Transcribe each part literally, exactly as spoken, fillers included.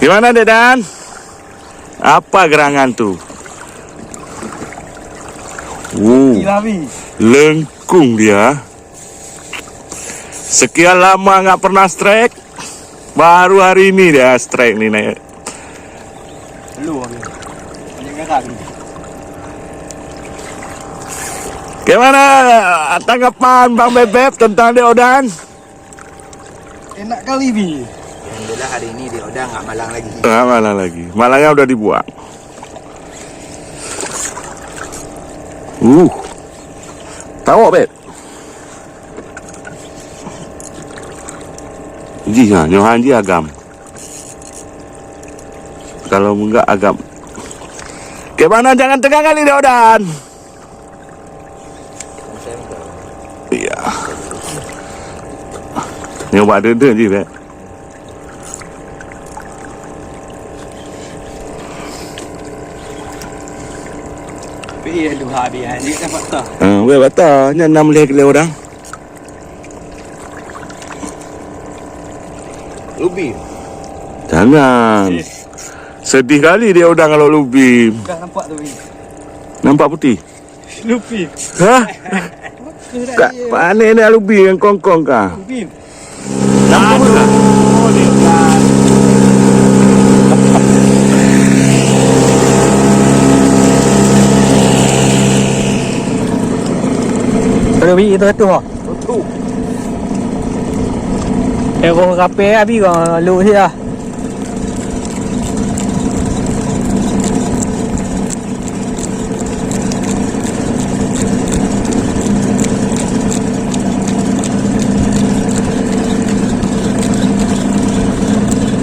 Mana, Dek Dan? Apa gerangan tu? Wow. Gila, Bi. Lengkung dia. Sekian lama nggak pernah strike, baru hari ini dia strike ni naik. Lu, Bi. Banyak garam. Bagaimana tanggapan Bang Bebeb tentang Dek Odan? Enak kali, Bi. Alhamdulillah, hari ini Dek Odan nggak malang lagi. Nggak malang lagi. Malangnya udah dibuang. Uh. Tawak, Beb. Jih ha, nyoe han jih agam. Kalau meugak agam. Bagaimana, jangan tegang kali, Dek Odan? Iya. Nyoe bak deuek-deuek jih, Beb. Tapi iya, luha dia, dia dapat tah. Ah, weh, bata. Nyan enam belas kilo orang. Lubim. Jangan. Eh. Sedih kali Dek Odan kalau lubim. Dah nampak tu, Bi. Nampak putih? Lubim. Hah? Kak, pané ni lubim yang kongkong kah? Lubim. Dah tu lah. Oh, dia kan. Aduh, Bi, itu, itu, ha. Betul. Eh, roh rapi habis kau, luk siat ah.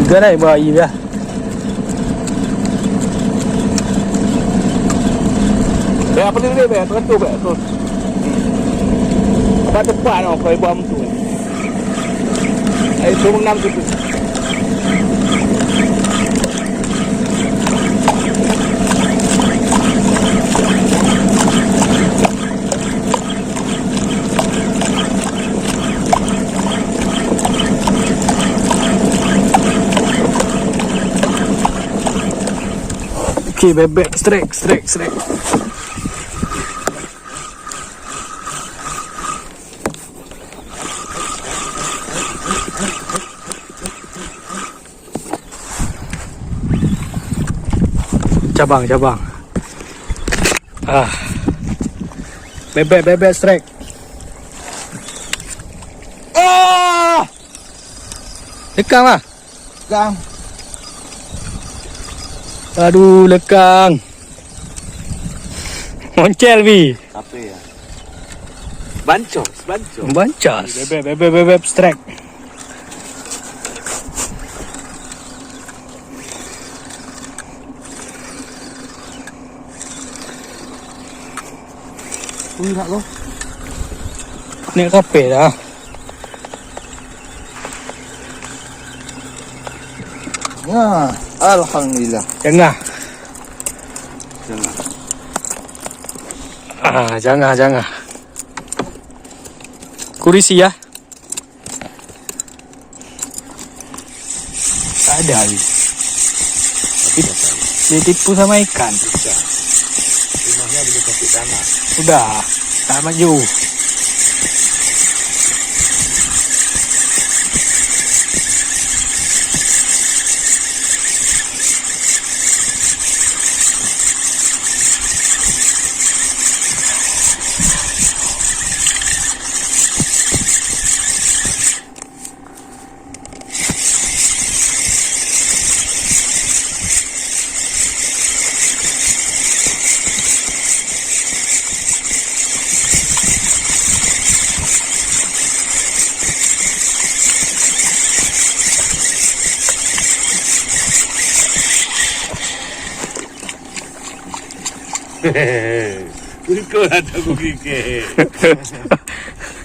Tiga dah, bawa air dah. Bèk, apa ni, bèk, bèk, seratus, bèk, seratus. Apa tepat tau, kau ibu am tu. Ai, turun enam situ. Okey, bebek. Strike, strike, strike. Cabang, cabang. Ah. Bebek, bebek strike. Ah! Lekang lah. Lekang. Aduh, lekang. Moncel, Bi. Apa ya? Bancos, bancos. Bancos. Bebek, bebek, bebek strike. Ui, nak tu. Naik kapal dah. Ya, alhamdulillah. Jangah. Jangah. Ah, jangah, jangah. Kurisi ya. Tak ada hari. Tapi dah tahu. Dia tipu sama ikan. Susah. Rumahnya boleh sakit tanah. Sudah. Tak maju. Kau ada aku gigit.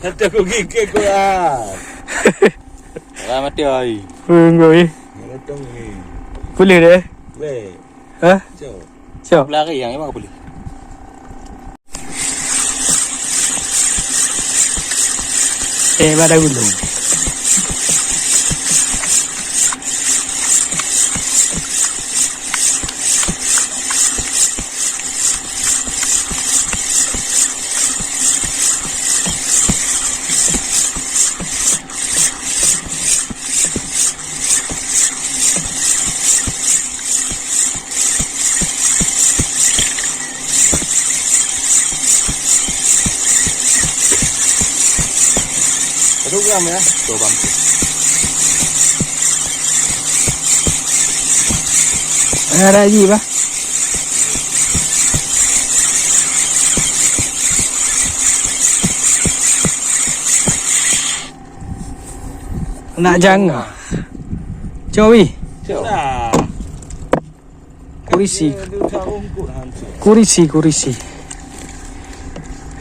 Ada aku gigit kau lah. Orang mati ai. Enggak eh. Motong ni. Boleh deh. Weh. Hah? Cok. Cok. Lari yang memang boleh. Eh, pada gunung. Dua gram ya. Tuh, Bang. Ada lagi, bah. Nak jangan. Cok, Wi. Cok. Kurisi. Kurisi, kurisi.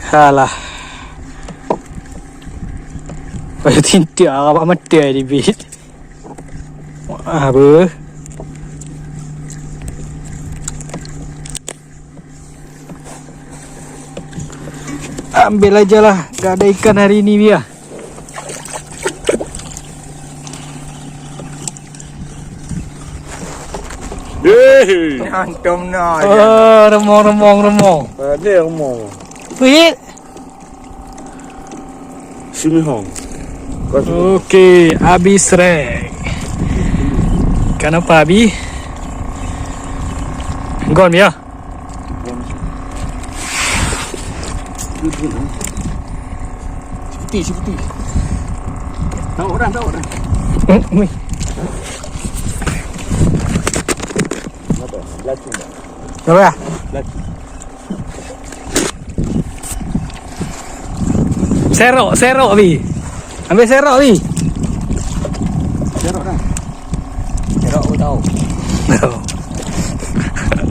Halah. Payah tintik, awak mati di bit. Wah, apa? Ambil aja lah, gak ada ikan hari ini, Bia. Hei. Hantom na. Oh, remong, remong, remong. Ada remong. Wih. Simihong. Oke, habis rek. Kenapa, Abi? Gom ya? Seperti, seperti. Tahu orang, tahu orang. Hmm, wih. Apa? Belacung tak? Apa? Belacung. Serok, serok, Bi. Ambil serok, Bi. Serok dah. Serok aku tahu.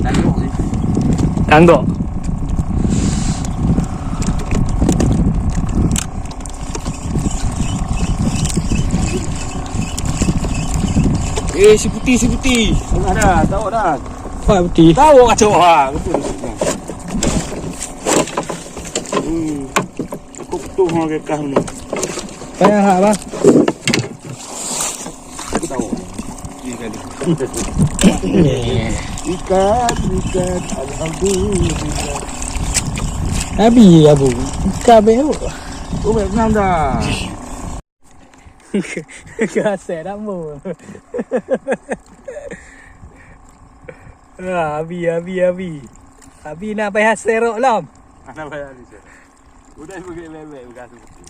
Tanggok ni. Tanggok. Eh, si putih, si putih. Tengah dah, tahu dah. Apa putih? Tahu kacau ha. Betul. Hmm. Cukup tu ha kekah ni. Payah hak, bah. Aku tahu. Ikan, ikan. Alhamdulillah. Abi, Abu. Ikan baru. Oh, baik, kenal dah. Kasih dah, Bu. Ah, Abi, Abi, Abi. Abi nak payah serok lom. Mana payah ni, Sir? Udah pergi bebek, bukan seperti.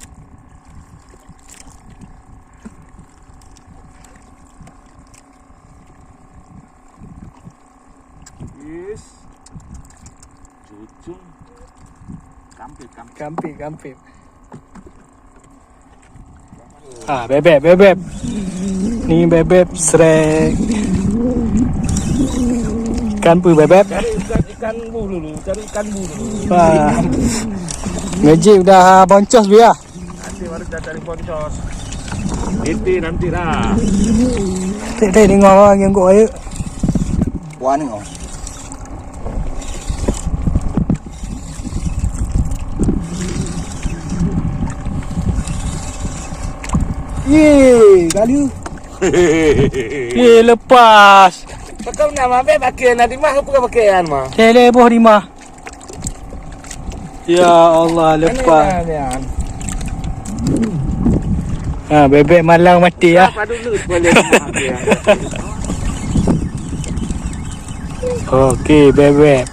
Yes. Jujung. Kampit, kampit. Kampit, kampit. Ah, bebek, bebek. Ni bebek, srek. Ikan peue bebek? Cari ikan, ikan bu dulu, cari ikan bu dulu. Wah. Magic udah boncos, Bi, ya? Nanti baru kita cari boncos. Nanti, nanti dah. Tek, tek, tengok orang yang kok air. Wah, ni, oh. Ye, kali. Ye, lepas. Pakam nama be pakai na di mah, apa pakai an mah? Tele boh di mah. Ya Allah, lepas. Aneh, aneh. Ha, bebek malang mati ya. Apa dulu boleh mati ya? Okey, bebek.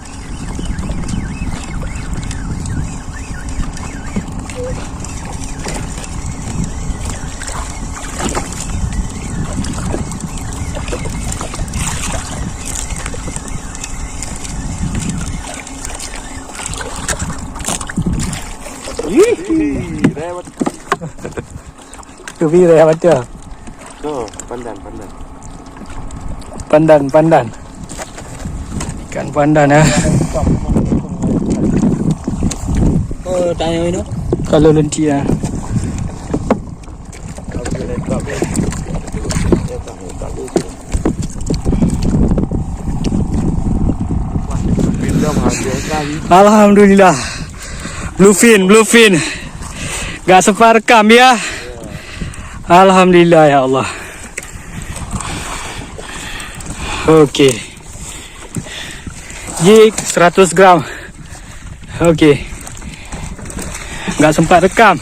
Ih, rewet. Tu bi rewet tu. Tu, pandan, pandan. Pandan, pandan. Ikan pandan, eh. Oh, tanya ini. Kalau lenti, ya. Alhamdulillah. Bluefin, bluefin. Gak sempat rekam ya. Alhamdulillah ya Allah. Okey. Jig seratus gram. Okey. Gak sempat rekam.